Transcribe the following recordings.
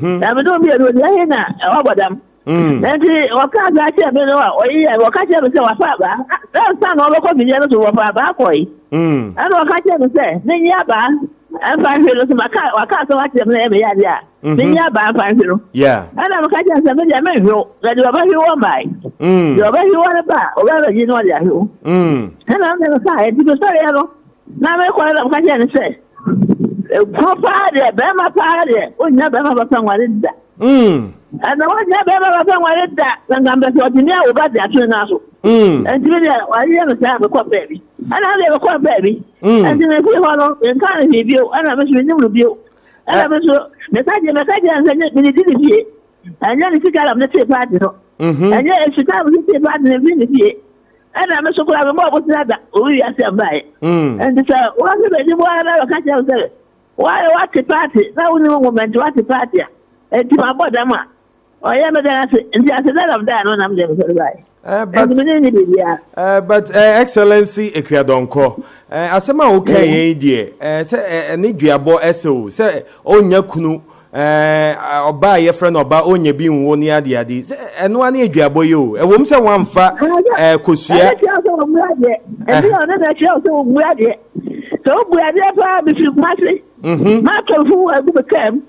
Na me ne wo mmienu, deɛ he na ɛwɔ bɔdam? Nti ɔkaa saa kyerɛɛ me no a, ɔyeyɛɛ, ɔka kyerɛɛ me sɛ wafa abaa. Ansa na ɔbɛkɔ fidie no so, wɔfa abaa kɔe. Ɛna ɔka kyerɛɛ me sɛ menye abaa mfa nhwe no so, maka, waka asɛm akyerɛ me na ɛyɛ me yadeɛ a, menye abaa mfa nhwe no. Ɛna meka kyerɛɛ no sɛ me deɛ menhwe wo, na deɛ ɔbɛhwe wo mmae. Deɛ ɔbɛhwe wo no ba a, ɔbɛbɛgye na ɔde ahwe wo. Ɛna ɔne me kaeɛ, nti mesɔreɛ no, na mekɔ no na meka kyerɛɛ no sɛ, Kuro paa deɛ, bɛrima paa deɛ, wonnya bɛrima papa nware da. Ɛna wonnya bɛrima papa nware da, na nka mpɛ sɛ ɔtumi awo ba de ato ne nan so. Nti me deɛ, wayeyɛ me saa mekɔ baabi. Ɛna deɛ mekɔ baabi. Nti mefiri hɔ no, menkaa no hwee bio, ɛna me nso mennim no bio. Ɛna me nso, meka kyerɛ meka kyerɛ no sɛ menedi ne fie. Ɛnyɛ ne sika na mede tee paati no. Ɛnyɛ sika na mede tee paati no mfiri ne fie. Ɛna me so koraa mebɔɔ bosea da obi wiase a mbaeɛ. Nti sɛ woahwɛ m'anim ara na bɛka kyerɛ me sɛ woayɛ woate paati na wonim nwoma nti woate paati a, nti mabɔ dam a, ɔyɛ meda no ase. Nti ase da na medaa no na mede mesɔre baeɛ. But, Nti mene ne biribiara. But Excellency Akua Donkor, asɛm a woka yɛn yi deɛ, sɛ ɛne duabɔ ɛsɛ o, sɛ ɔnnya kunu, Ɛɛ, ɔba a yɛfrɛ no ɔba ɔnya bi nwo ne ade ade. Sɛ ɛno ara ne aduabɔ yi o. Ɛwom sɛ wɔamfa ɛɛ kosua. Ɛno kyerɛ sɛ wɔmmu adeɛ. Ɛbi a ɔno na ɛkyerɛ sɛ wɔmmu adeɛ. Sɛ wobu adeɛ paa mefiri Kumase. Matɔ fufu agu me kaa mu.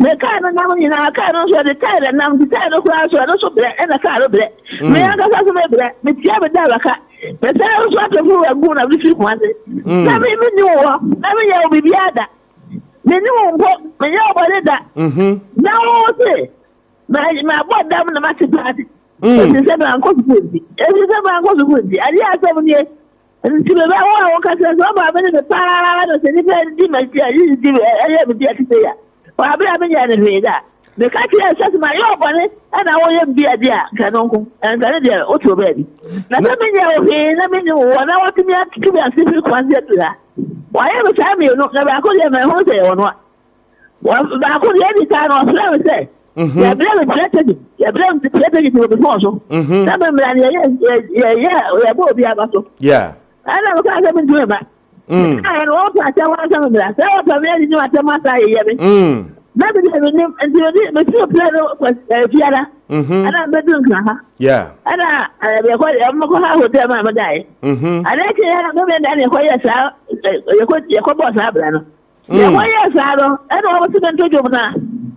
Me kaa no nam nyinaa kaa no nso yɛde tae na nam nti tae no koraa nso ɛno nso brɛ ɛna kaa no brɛ. Me ankasa nso me brɛ. Metua me driver ka. Mesan nso atɔ fufu agu na mefiri Kumase. Na me menni wo hɔ na menyɛ wo biribiara da. Me ne wo mpo, menyɛ wo bɔne da. Na wo se, mabɔ dam na mate paate. Ɛfiri sɛ mankɔ sukuu nti. Ɛfiri sɛ mankɔ sukuu nti. Adeɛ asɛm nie. Nti me ba wo a woka sɛ sɛ ɔma me ne me paa na sɛ nipa di m'akyi a yi di ɛyɛ me di akyi sɛ ya. Wɔ abere a menyɛ ne hwee da. Meka kyerɛ sɛ sɛ mayɛ ɔbɔne ɛna woyɛ me bi ade a nka no nko. Nka ne deɛ wote wo baabi. Na sɛ menyɛ wo hwee na menni wo wɔ na watumi atutu me ase firi kwan se aduru ha. Wɔayɛ me saa mmienu, na baako deɛ manhunu sɛ ɛyɛ ɔno a. Baako deɛ adi kan no, ɔfrɛɛ me sɛ, yɛbrɛ me strategy, yɛbrɛ me strategy wɔ me phone so. Na me mmara no yɛyɛ yɛyɛ yɛbɔ obi aba so. Ɛna mekaa sɛ mentumi mma. Mekaeɛ no wɔpɛ asɛm wɔn asɛm mmara. Sɛ wɔpɛ me adi ne asɛm asa ayeyɛ me. Na me deɛ menim nti mede mefiri plɛ no kɔ fiara. Ɛna mebɛdu nkra ha. Ɛna yɛkɔ yɛkɔ ha hotel ma medaeɛ. Adeɛ kye yɛ na meme da ne yɛkɔyɛ saa yɛkɔ yɛkɔbɔɔ saa bra no. Yɛkɔyɛɛ saa no ɛna wɔn se mento dwom no a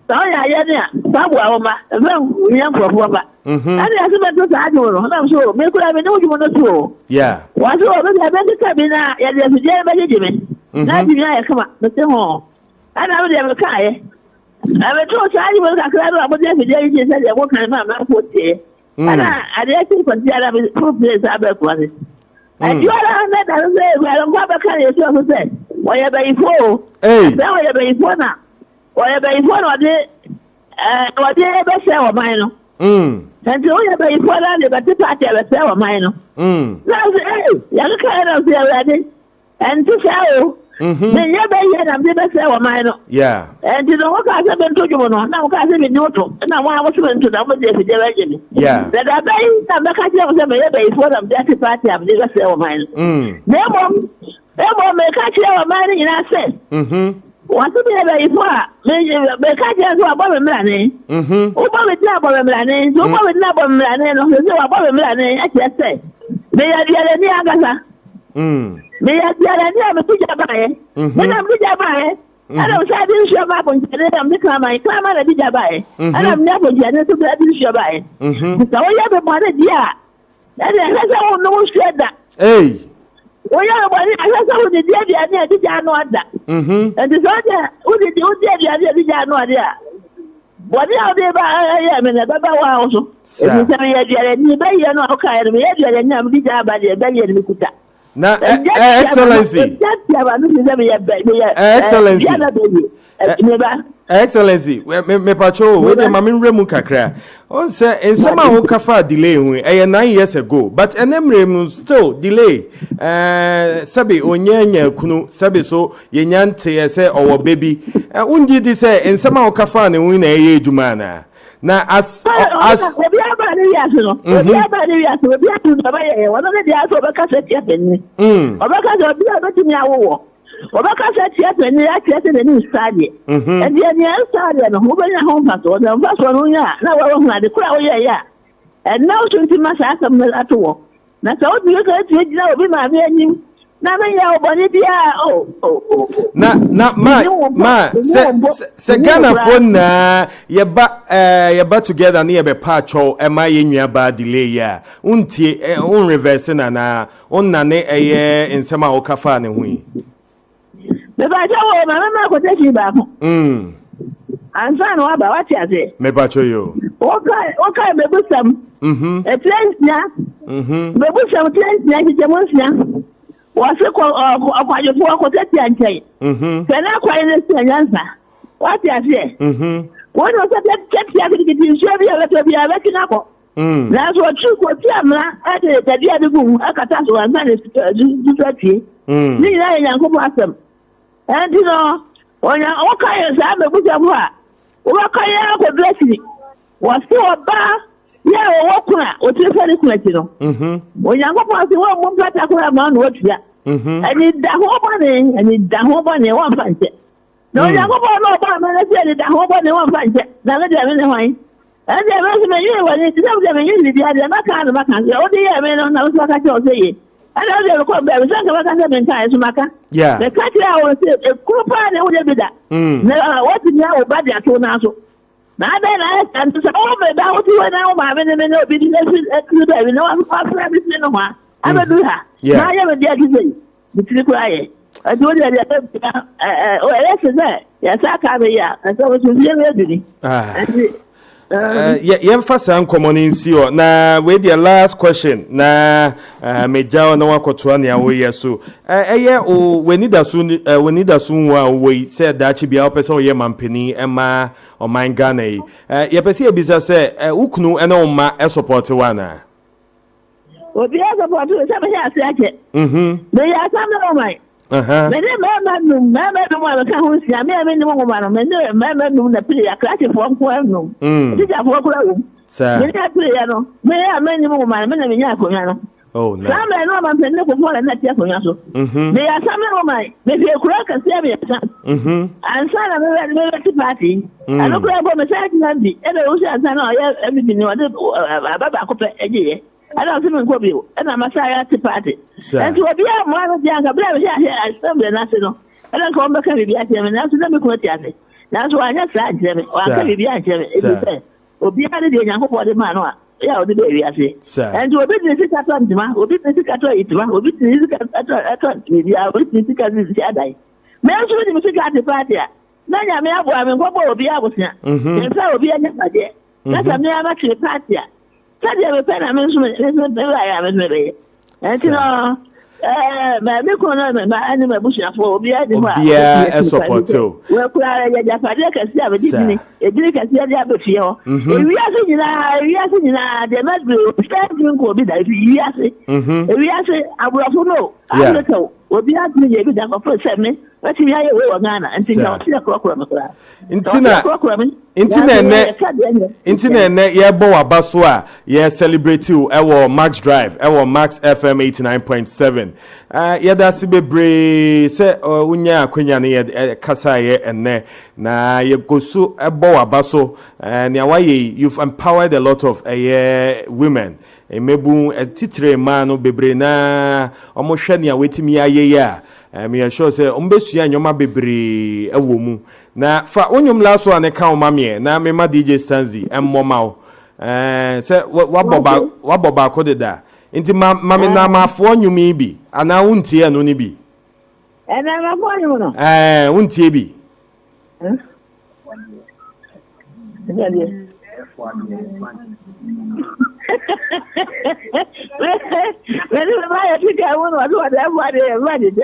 sɛ woyɛ ayɛ ne a fa boa wo mma mfa nyɛ nkurɔfoɔ mma. Ɛna yɛse mento saa dwom no na so me kura me ne wo dwom no to o. Wɔse wɔ me deɛ mɛkeka bi na yɛde afidie no bɛgyegye me na atumi ayɛ kama mese ho. Ɛna me deɛ mekaeɛ. Na metoo saa dwom no kakra no a mode afidie gyegye sɛdeɛ mokan ma amanfoɔ tieɛ. Ɛna adeɛ kye kwasi ara me foro plane saa bɛɛ Kumasi. Adwuma na da no sɛ Awurade nkwa bɛka ne Yosua so sɛ wɔyɛ bayifoɔ o. Sɛ wɔyɛ bayifoɔ na wɔyɛ bayifoɔ na wɔde ɛɛ wɔde bɛsɛ ɔman no. Nti woyɛ bayifoɔ na de bɛte paati a bɛsɛ ɔman no. Na sɛ ee yɛkeka yɛ na sɛ Awurade. Ɛnte saa o. Menyɛ bɛyɛ na mede bɛsɛe ɔman no. Ɛnti no wokaa sɛ mento dwom no, na wokaa sɛ menni wo to, na mo a mose mento na mode afidie bɛgye me. Na da bɛn na mɛka kyerɛ mo sɛ meyɛ bayifoɔ na mede ate paati a mede bɛsɛe ɔman no? Na mmom, mmom meka kyerɛ ɔman no nyinaa sɛ, wɔse meyɛ bayifoɔ a, meka kyerɛ sɛ wɔabɔ me mmrane. Wobɔ me din abɔ me mmrane, nti wobɔ me din abɔ me mmrane no, sɛ sɛ wɔabɔ me mmrane akyerɛ sɛ meyɛ aduanani ankasa. Meyɛ aduanani a mede gya baeɛ. Me na mede gya baeɛ. Ɛna mesan de nsuo ma aponkyerɛne na mede kraman kraman na de gya baeɛ. Ɛna mede aponkyerɛne nso de nsuo baeɛ. Sɛ woyɛ me bɔne deɛ a, ɛne ɛhwɛ sɛ wonnom nsuo da. Woyɛ me bɔne a, ɛhwɛ sɛ wodidi aduane a ɛde gya ano ada. Nti sɛ wode wodidi wodi aduane a ɛde gya ano ade a, Bɔne a wode ba ɛyɛ me na ɛbɛba wo ara wo so. Ɛfiri sɛ meyɛ aduanani, bɛyɛ no a wokaeɛ no, meyɛ aduanani a mede gya aba deɛ, bɛyɛ no mekuta. Na Excellency. Excellency. Excellency, mepacho, wei deɛ ma menwerɛ mu kakra. Ɔn sɛ nsɛm a woka fa delay ho ɛyɛ 9 years ago, but ɛnɛ mmerɛ mu still delay. Sɛbe onyɛ nya kunu, sɛbe so yɛnya nteɛ sɛ ɔwɔ bɛ bi. Wongye di sɛ nsɛm a woka faa ne ho na ɛyɛ adwuma anaa? Na as Obi aba ne wiase no, obi aba ne wiase, obi atu na ɔbɛyɛ yɛ, ɔno ne deɛ sɛ ɔbɛka sɛ tia panyin. Ɔbɛka sɛ obi a ɔbɛtumi awowɔ. Wɔbɛkasa atia panin akyerɛ sɛ n'ani nsɔ adeɛ. Ɛnti nea ɛnsɔ adeɛ no, wobɛnya ho mfasoɔ. Na mfasoɔ no wonya a, na woahunu ade korɔ a woyɛeɛ a ɛnam so nti ma saa asɛm no ato wɔ. Na sɛ wotumi ka tumi gyina obi maame anim na menyɛ wo bɔne biara o oh, o oh, o oh, o. Na na ma ma sɛ sɛ Ghanafoɔ nyinaa yɛba ɛɛ yɛba together ne yɛbɛpa atwɔw ɛma yɛn nua baa delay yi a, wontie ɛ won reverse no anaa? Wonnane ɛyɛ nsɛm a woka faa ne ho yi. Mepakyɛ wo ma mema quotation baako. Ansa na waba wate ase. Mepakyɛ yi o. Wokae mebusɛm. Etire nsia. Mebusɛm tire nsia nkyekyɛmu nsia. Wɔse kɔ ɔkwadwofoɔ kɔtɛtia nkyɛn. Sɛ na kwan no sua nyansa. Wate aseɛ. Wɔn sɛ tɛtia kitikiti nsuo bi a bɛtɔ bi a bɛtwe no akɔ. Nanso ɔtwi kɔtu amena de tadua bi gu mu kata so ansa na susu atue. Ne nyinaa yɛ Nyankopɔn asɛm. Ɛnti no, onya woka yɛ saa mmebusɛm hɔ a, wobɛka yɛ akɔduru akyiri. Wɔse ɔbaa yɛ a ɔwɔ kunu a ɔtumi fa ne kunu akyi no, Onyankopɔn se wɔmmu mpata koraa ma no watua. Anidaho bɔne, anidaho bɔne, wɔmfa nkyɛ. Na Onyankopɔn na ɔbɔɔ me no sɛ anidaho bɔne wɔmfa nkyɛ, na me deɛ me ne hwan? Ɛnde me nso menyee w'ani te sɛ wo deɛ menyee biribiara deɛ mɛka ara na maka deɛ wode yɛɛ me no na wo nso maka kyerɛ wo sɛ ye ɛnna wo deɛ mekɔ baabi sɛ nka mɛka sɛ menkaeɛ nso maka meka kyerɛ wo sɛ ekuro paa na wonyɛ bi da na woatumi awo ba de ato wo nan so na adɛn na ayɛ saa nti sɛ wo me ba wote hɔ na wo maame ne me ne obi de afiri afiri baabi na wafrɛ me firi nohoa abɛduru ha na ayɛ me deɛ te sɛ yi Me tiri koraa yɛ. Nti wo deɛ deɛ ɛbɛbia ɛyɛ se sɛ yɛsa ka me yi a ɛsɛ wo so fie no adu ni. Nti yɛmfa saa nkɔmmɔ no nsi hɔ na wei deɛ last question na megya wo na wakɔtoa nea woyɛ so. Ɛyɛ w'anidaso w'anidaso nwu a wowɔ yi sɛ daakye biara wopɛ sɛ woyɛ mampanin ɛma ɔman Ghana yi. Yɛpɛ sɛ yɛbisa sɛ wo kunu ne wo mma sɔpɔte wo anaa? Obiara sɔpɔto me sɛ mehyɛ ase akyɛ. Meyɛ assembly woman. Me ne mmarima num, mmarima num a meka ho nsia, me a mennim nwoma no, me ne mmarima num na pere akrakyefoɔ nko ara num. Tikyafoɔ koraa wom. Me ne apereɛ no, me a mennim nwoma no, me na menya akonnwa no. Oh, nice. Saa mmerɛ no ɔmampanin Kufuor na na ɛte akonnwa so. Meyɛ assembly woman, mefiri akuro akɛseɛ mmiɛnsa. Ansa na mebɛte party yi. Ɛno koraa mpo mesan gyina bi, ɛna ɔwusu ansa na ɔyɛ MVP no, ɔde aba baako pɛ gyeeɛ. Ɛna ɔse menkɔ bio, ɛna masan ayɛ ate party. Nti obiara mmoa no deɛ anka berɛ a mehyɛ aseɛ assembly no ase no, ɛna nka wɔbɛka biribi akyerɛ me, nanso na me kunu te ase. Nanso wanyɛ saa ankyerɛ me, wanka biribi ankyerɛ me, ɛfiri sɛ obiara ne deɛ Nyankopɔn de maa no a ɛyɛ a ɔde bɛɛ wiase. Ɛnti obi de ne sika tɔ ntoma, obi de ne sika tɔ ayitoma, obi de ne sika tɔ biribiara, obi de ne sika sisi adan. Me nso mede me sika ate party a, na Nyame aboa me nkɔbɔ obiara abosea, memfa obi agyapadeɛ, na sɛ me ara matwere party a, sɛdeɛ mepɛ na me nso mebaeɛ a me nso mebɛyɛ. Ɛnti no, ɛɛ me kunu no me ma ne m'abusuafoɔ obiara ni hɔ a obiara sɔpɔte o. Wɔkura agyapadeɛ kɛseɛ a mede dini edini kɛseɛ de abɛ fie hɔ. Ewiase nyinaa ewiase nyinaa deɛ mɛduru obiara ntumi nkɔ obi da efi wiase. Ewiase aborɔfo no Africa o obiara ntumi nyɛ bi da kɔpere sɛ me mɛtumi ayɛ wei wɔ Ghana nti nka ɔte korɔkorɔ me koraa. Nti na nti na ɛnɛ nti na ɛnɛ yɛbɔ waba so a yɛ celebrate wo ɛwɔ Max Drive ɛwɔ Max FM 89.7. Uh, yɛda ase bebree sɛ uh, wonya akwanya no yɛ kasa yɛ ɛnɛ na yɛkɔ so ɛbɔ waba so uh, nea wayɛ yi you've empowered a lot of ɛyɛ women mmabun titire mmaa no bebree na wɔhwɛ nea wɔatumi ayɛ yi a meyɛ sure sɛ wɔbɛsua nneɛma bebree wɔ mu. Na fa wo nnwom last one ka wo ma meɛ na mema DJ Stanzi mmɔ ma wo. Sɛ wabɔ ba wabɔ baako deda. Nti ma ma me namafoɔ nnwom yi bi anaa wontie ɛno no bi? Ɛnamafoɔ nnwom no? Ɛɛ wontie bi?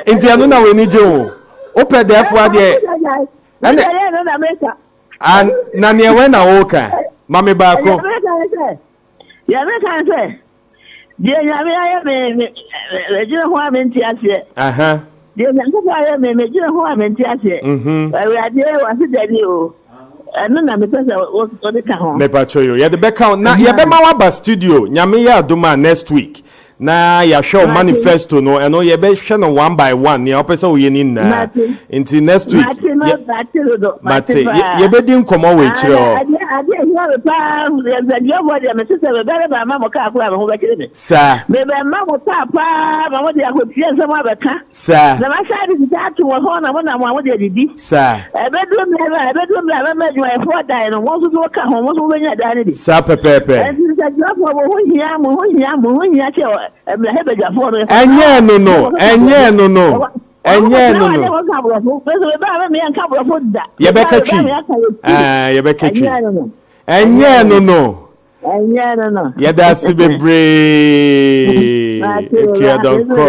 Nti ɛno na w'ani gye wo wopɛ dɛɛfo adeɛ ɛnɛ na neɛ wɛn na woka ma me baako. Deɛ meka ne sɛ, deɛ Nyame ayɛ me, me, megyina ho a mente aseɛ. Deɛ Nyankopɔn ayɛ me, megyina ho a mente aseɛ. Mhm. Awurade, wase dani o. Ɛno na mepɛ sɛ wode ka ho. Mepatwo yo, yɛde bɛka ho. Na yɛbɛma waba studio, Nyame yɛ adom a next week. Na yɛahwɛ wo Mate. manifesto no, ɛno yɛbɛhwɛ no one by one, nea wopɛ sɛ woyɛ no nyinaa. Mate. Nti next week Mate ma mate dodo. Mate. Mate paa. Yɛbɛdi nkɔmmɔ wɔ akyirɛ hɔ. Adeɛ ehia me paa, nsɛnkyerɛfoɔ deɛ, mese sɛ mebɛrɛ ma mo kaa koraa, me ho bɛkyerɛ me. Mebɛma mo kaa paa ma mo de akɔtie nsɛm abɛka. Na masan de sika ato wɔ hɔ na mo nam a mo de adidi. Ɛbɛduru mmerɛ no a, ɛbɛduru mmerɛ a mɛma adwumayɛfoɔ dan no, mo nso so ka ho, mo nso mobɛnya dan no bi. Saa pɛpɛɛpɛ. Ɛnti nsɛnkyerɛfoɔ, mo ho hia, mo ho hia, mo ho hia kyɛ mmarahyɛbadwafoɔ no. Ɛnyɛ no no, ɛnyɛ no no, ɛnyɛ no no. Yɛbɛka twi. Ɛɛ, yɛbɛka twi. Ɛnyɛ no no. Ɛnyɛ no no. Yɛda ase bebree, Akua Dɔnkɔ.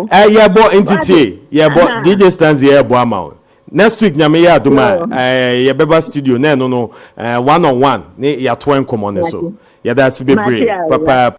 Ɛ, yɛbɔ ntitie, yɛbɔ DJ Stanzi, yɛbɔ ama wo next week. Nyame yɛ adom a, yɛbɛba studio na ɛno no one on one ne yɛatoa nkɔmmɔ ne so. Yɛda ase bebree papa.